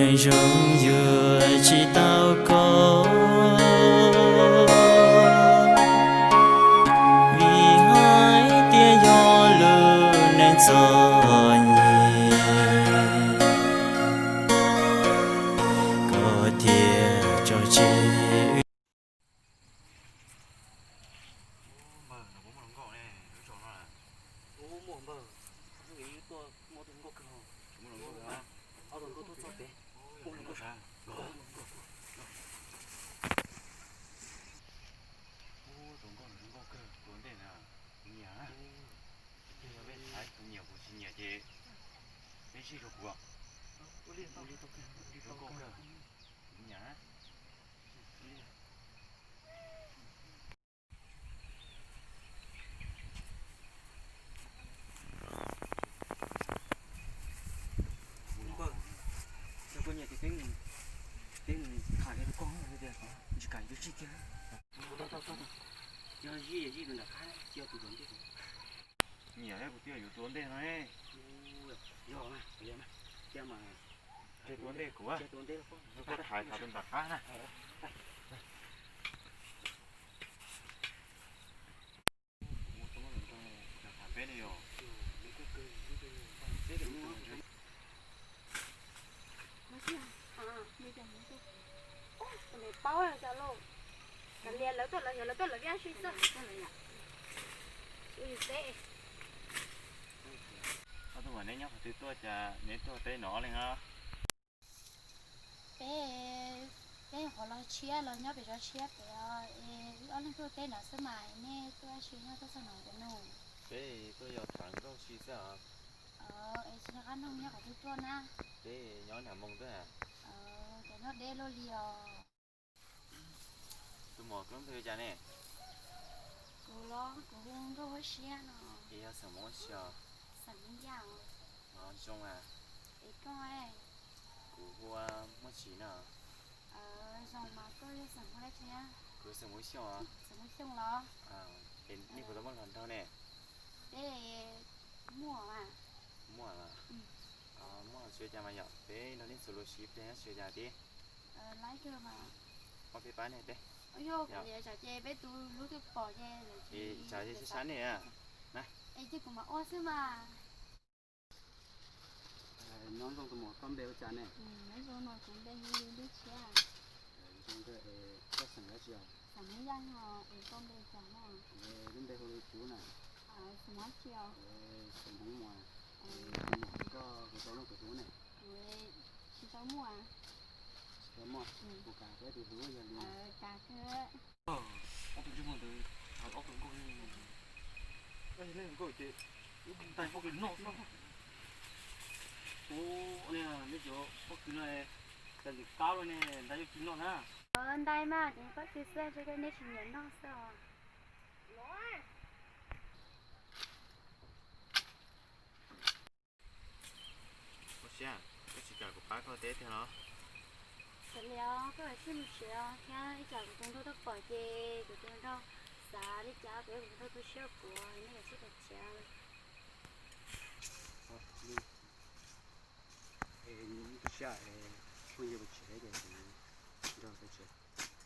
Zoo yuav tsis tau koj, vim hais tias yog lub neej txom nyem, koj thiaj tso tseg. Npawg, no puas muaj hluas nkauj ne, lub zos no na? Ub, muaj npawg, hnub ib tuaj muaj tus hluas nkauj kawg. Muaj hluas nkauj kawg. Ob tug nkauj tuaj txog pem. Muaj hluas nkauj sav. Ub, tus nkauj no zoo nkauj kawg, tus ua ntej na, kuv nyiam na. Yog peb thaiv kuv nyiam kuv tsis nyiam ces peb zij rau kuv. Zoo nkauj kawg, kuv nyiam na. Npawg, yog koj nyiam ces peb mus, peb mus tham kiag tus koj tias tsis kam yuav zij kiag. Yog zij zij tus nram qab, tsis yog tus tom ntej. Nyiam kuv thiaj yuav tus ua ntej no. Yog, yog mas, cia mas. Tus ua ntej kuv, tus ua ntej, koj thaiv tham tus nram qab na. Paub cov lauj, kav liam lawv tuaj lawv, yog lawv tuaj lawv vij si xwb. Ob tug mas neb nyob qhov twg tuaj cas neb tuaj teb no ob leeg os? Peb, peb qhov los tshiab los nyob pem zos tshiab pem os, es wb ob leeg tuaj teb no xwb mas nej tuaj si nyob tuaj txog no cov nug. Peb tuaj yog tham nkauj si xwb os. Es tsis nco qab nug nyob qhov twg tuaj na? Peb nyob nram Moos tuaj. Cov nyob deb luaj li os. Tus muam koj lub npe hu cas ne? Kuv los kuv hu Nkauj Huab Siab no. Es yog xeem Hmoob Huab Siab os? Xeem Hmoob Yaj os. Zoo mas. Es koj? Kuv hu ua Muaj Tsim no. Zoo mas koj yog xeem Hmoob dab tsi? Kuv xeem Hmoob Xyooj os. Xeem Hmoob Xyooj los? Es nej puas tau muaj hluas nraug ne? Peb muaj mas. Muaj los? Muaj tsis ua cas mas yom, peb nrog nej txhua lus siv pliag nyob tsis ua cas tib. Ob peb pab nej teb. Yog kuv niam tsam ces peb tus hlub twb pom ces. Es tsam ces sab sab nej na. Es ces kuv mam ua xwb mas. Nyob zoo tus muam, koj npe hu cas ne? Nyob zoo mas, kuv npe hu Lub Tshiab. Zoo nkauj, koj xeem dab tsi os? Xeem Hmoob Yaj no, es koj npe hu cas no? Lub npe hu Cub na. Xeem Hmoob tsi os? Xeem Hmoob Muas. Tus muam, koj puas tau muaj tus hlub ne? Tsis tau muaj. Tsis tau muaj, kuv kam peb tus hlub yog li. Ob tug ntsej muag ntawd, ob tug nkauj, nkauj ces ntais pob kws noj xwb. Ub, nej cov pob kws no, cas ntxim qab luaj ne, ntais yuav kis noj na. Ntais mas ces pob kws xwb, neb tsis nyiam noj xwb os. Ua siab, koj tsis kam kuv pab koj teb tiag los? Kav liam, koj kav tsij mus tsev os, thiab ib tsam kuv tus nraug tuaj pom ces kuv tus nraug xav li cas, kuv kuv nraug tu siab kuv, nej kav tsij mus tsev. Tu siab, phooj ywg mus tsev ces kuv nraug tu tsev.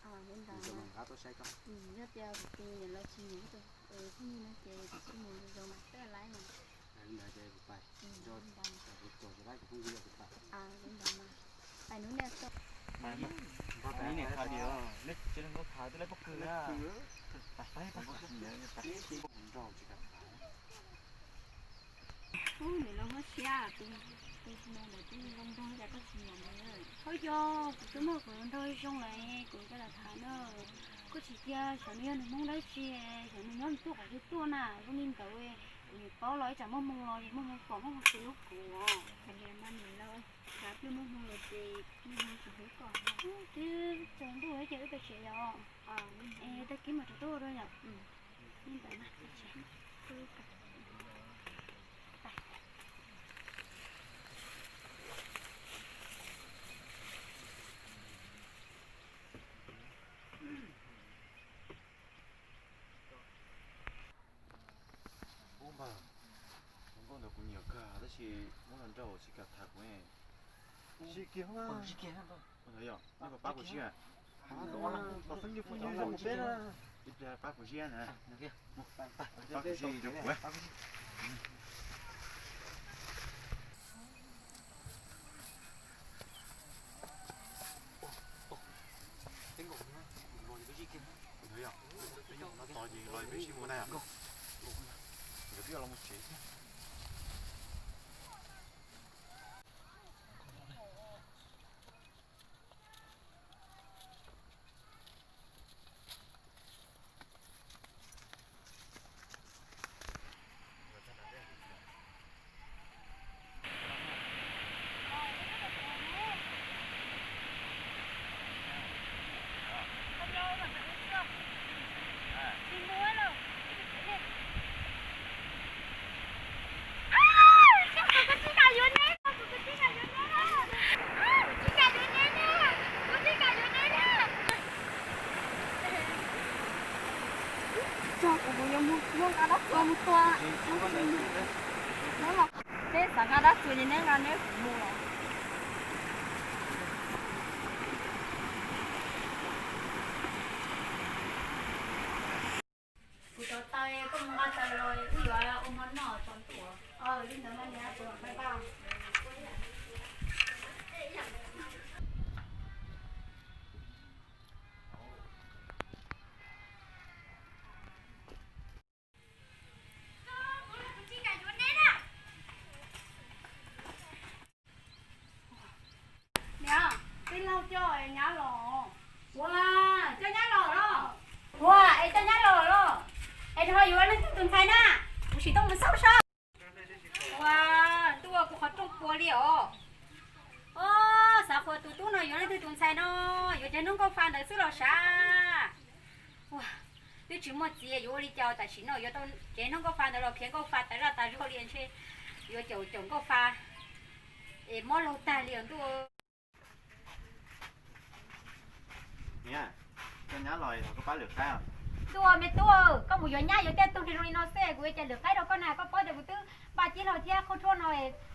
Nraug mam rov qab tuaj saib koj. Yog tias kuv tus niam lawv tsis nyiam tus phooj ywg no ces kuv tsis mus, zoo mas peb laiv mas. Li ntawd ces kuv pais, nraug kuv tuaj tsis laib kuv phooj ywg kuv pais. Li ntawd mas, pais hnub niaj tuaj. Pais hnub niaj tuaj, nej tsis nrog nkauj tham twb laib pob kws na. Pais, pais, pais. Nraug tsis kam tham. Ub, niam laus Huab Siab, tus, tus no ntawm tus zoo nraug cas koj tsis nyiam ntawd? Ho yog kuv twb muaj kuv nraug zoo lawm kuv coj los tham na. Koj tsis cia xyov nws yog nws Hmoob dab tsi, xyov nws nyob nws tuaj qhov twg tuaj na. Zoo li ntawd kuv niam paub los ib tsam muaj hmoo los muaj hmoo pom muaj hmoo xwb hlub kuv. Kav liam mas niam laus, xav pliag muaj hmoo los ces muaj hmoo tsis hlub koj. Twb tsaus ntuj ces wb pais tsev yom. Es tag kis mam rov tuaj ua dua yom. Li ntawd na. Ub npawg, tus nkauj ntawd kuv nyiam kawg tab sis muab hluas nraug tsis kam tham kuv ne. Ua, pab kuv ziab. Ib pliag pab kuv ziab na. Pab kuv ziab. Los peb sib mus na. Nkawd twb los mus tsev thiab. Tso kuv mus yuav mus muab nqa dab txuas mus tua. Neb xav nqa dab txuas ces neb nqa, neb kuv mus los. Kuv cov taw koj mus nqa taw los wb yuav ua hmo noj tso ntuj. Li ntawd mas niam, kuv mam pab. Niam, tij laug coj nyab los. Ua, coj nyab los los? Ua, es coj nyab los los? Es rau yuav leej twg tus ntxhais na? Kuv sim tuaj mus xauj saib. Ua, ntuj, kuv qhov rooj puas li os. Os, xav qhuas tus tub no yuav leej twg tus ntxhais no, yuav cov noob nkauj fa ntawd xwb los sav. Ua, twb tsis muaj txiv yuav ua li cas, tam sim no yuav tau cev noob nkauj fa ntawd los khiav nkauj fa tas zaj tas zog li ntshe yuav caum caum nkauj fa es mob laug tag li os ntuj. Niam, coj nyab los es thov koj pab lwm qaib os. Ntuj, me tub, koj mus yuav nyab yuav tej tug zoo li no xwb kuv yuav cas lwm qaib rau koj na, koj paub tias kuv twb npaj cib laug thiab qhub rhuab no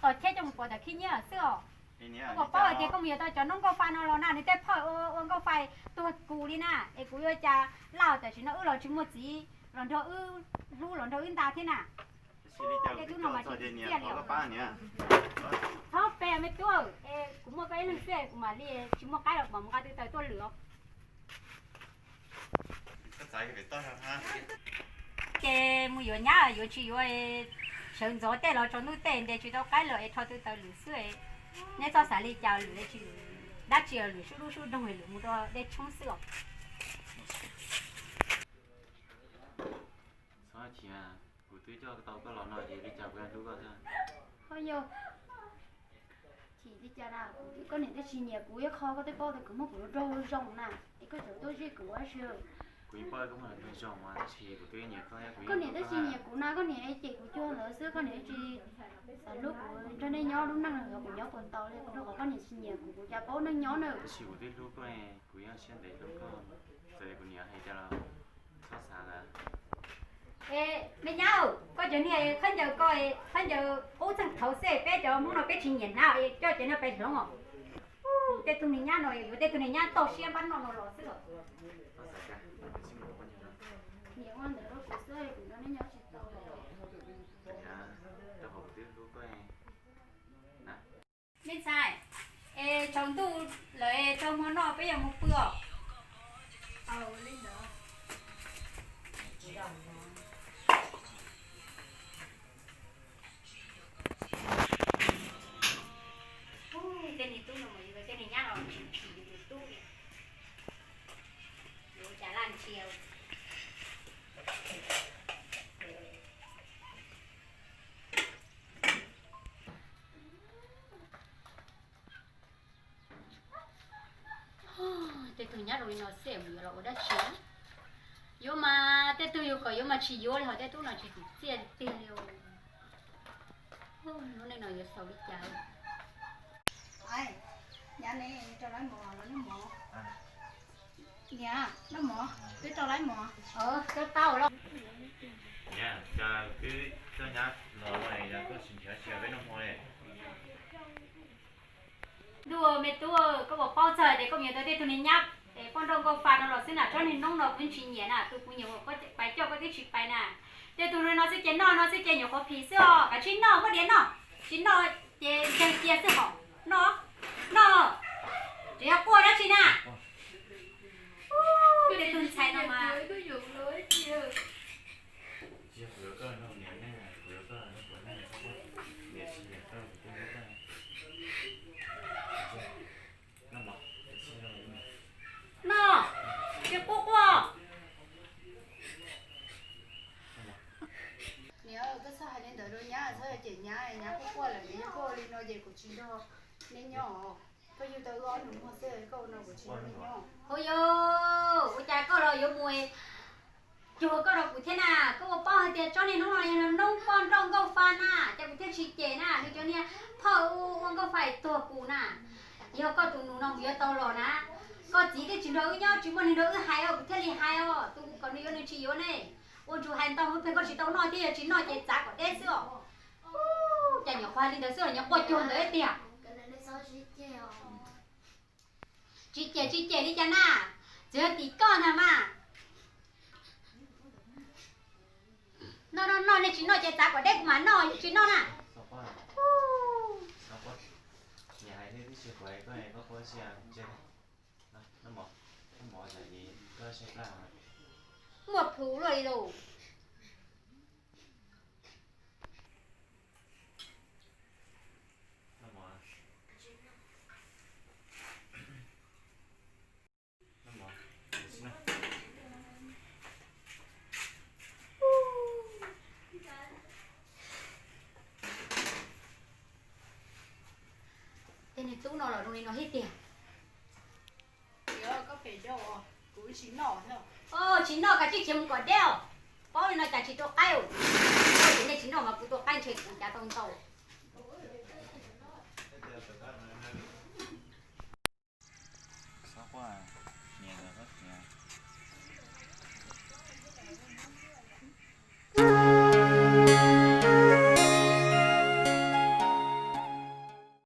tos cheb coj mus pov tam khib nyiab xwb os. Koj puas paub hais tias koj mus yuav tau cov noob nkauj fa no los na, nws tej phauj ua nkauj fa tuag kus li na, es kuv yuav cas laj, tam sim no wb los tsis muaj txiv los nrog wb hlub los nrog wb nta thiab na. Tej tub no mas tsis txiaj li os. Txhob pe me tub, es kuv muaj koj ib leeg xwb kuv mam li tsis muaj qaib los mam mus nqa tw taws tuaj lwm os. Ces mus yuav nyab yuav tsis yuav, sawv ntxov tej los tsaus ntuj tej ntes tsis tau qaib los es rho tw taws lwm xwb. Neb txhob xav li cas, lwm dab tsi lwm sub dub sub doog, lwm mus rau dej tshoob xwb os. Txhob chim, kuv twb coj tau koj los no ces li cas kuv yeej hlub koj thiab. Ho yog, chim li cas na, koj niam twb tsis nyiam kuv ib qho, koj twb paub tias kuv muab kuv nraug zoo na, es koj tseem tuaj zij kuv ua si. Kuv yeej paub koj muaj nraug zoo mas, tab sis kuv twb nyiam koj, koj niam twb tsis nyiam kuv na, koj niam cem kuv cuag ntawd xwb, koj niam tsis xav hlub kuv nrog nej nyob lub neej los kuv nyob puas tau li, rau qhov koj niam tsis nyiam kuv, kuv cas paub neej nyob na. Tab sis kuv twb hlub koj, kuv yeej siab ntev hlub koj, txawm kuv niam hais cas los txhob xav lawm. Es me nyab, koj cov niag khaub ncaws ko, khaub ncaws qub txeeg thaud xwb, peb cov Hmoob no peb tsis nyiam hnab, coj cov niag pais hloov os. Tej tug niag nyab no yuav tej tug niag nyab toj siab npab noj no los xwb los. Niam ua ntawd rau kuv xwb, kuv nrog nej nyob tsis tau. Me ntxhais, es tsaus ntuj lawm, tsaus hmo noj peb yuav mus pw os. Tej niag tub no mas yuav tej niag nyab los tsis chim yus tus tub li. Yuav cas laj ntsia. Tej tug nyab zoo li no xwb mus yuav los ua dab tsi? Yuav mas tej tug yus kom yuav mas tsis yuav li, ho tej tub no tsis tsim txiaj tiag li. Lub neej no yuav xaus li cas? Nyab ne, rau lawv mov los neb mov. Niam, lawv mov, twb rau lawv mov. Tau tau los. Niam, cas twb coj nyab los no es koj tsis nrhiav sia peb noj hmo li? Ntuj, me tub, koj puas paub txog tias koj mus yuav tau tej tug niag nyab es poj nrauj nkauj fa no los xwb na? Tsob niag noob no kuv tsis nyiam na, tus kuv nyiam uas koj pais coj koj twb tsis pais na. Tej tug no xwb ces noj no xwb ces nyuam qhuav phim xwb os. Kav tsij noj, muab diav noj, tsis noj ces ntseeg cia xwb hos. Noj, noj, tseem yuav quaj dab tsi na? Tej tug ntxhais no mas. Noj, tsis quaj quaj. Niam, koj txhob hais li ntawd rau nyab, txhob cem nyab, nyab quaj quaj lawm, yog koj ua li no ces kuv tsis nrog neb nyob. Koj yug tau ob nus muag xwb, koj ua no kuv tsis nrog neb nyob. Hauj yau, ua cas koj los yuav mus cuag koj rau kuv thiab na? Koj puas paub hais tias tsob niag noob no yog noob poj nrauj nkauj fa na, ces kuv thiaj tsis cem na. Nws cov niag phauj ua nkauj fa tuag kuv na. Yog koj tus nus no mus yuav tau los na, koj txiv twb tsis nrog wb nyob, tsis muaj neeg nrog wb hais os, kuv thiaj li hais os. Tus kuv kom nws yuav nws tsis yuav ne. Ua ntsuj hais ntau hwv pheej koj tsis tau noj thiab, yog tsis noj ces txav kom deb xwb os. Cas nyuam qhuav hais li ntawd xwb los nyuam quaj cuag ntawd tiag. Tsis cem tsis cem li cas na, txawm yog tim koj ntag mas. Noj noj noj, nej tsis noj ces txav kom deb kuv mam noj, tsis noj na. Muaj plhus luaj li lauj. Tej niag tub no los zoo li no thiab tiag. Tsis noj, kav tsij khiav mus kom deb os. Paub li no cas tsis rau qaib. Ces nej tsis noj mas kuv tua qaib ntshe kuv cav tau ntau.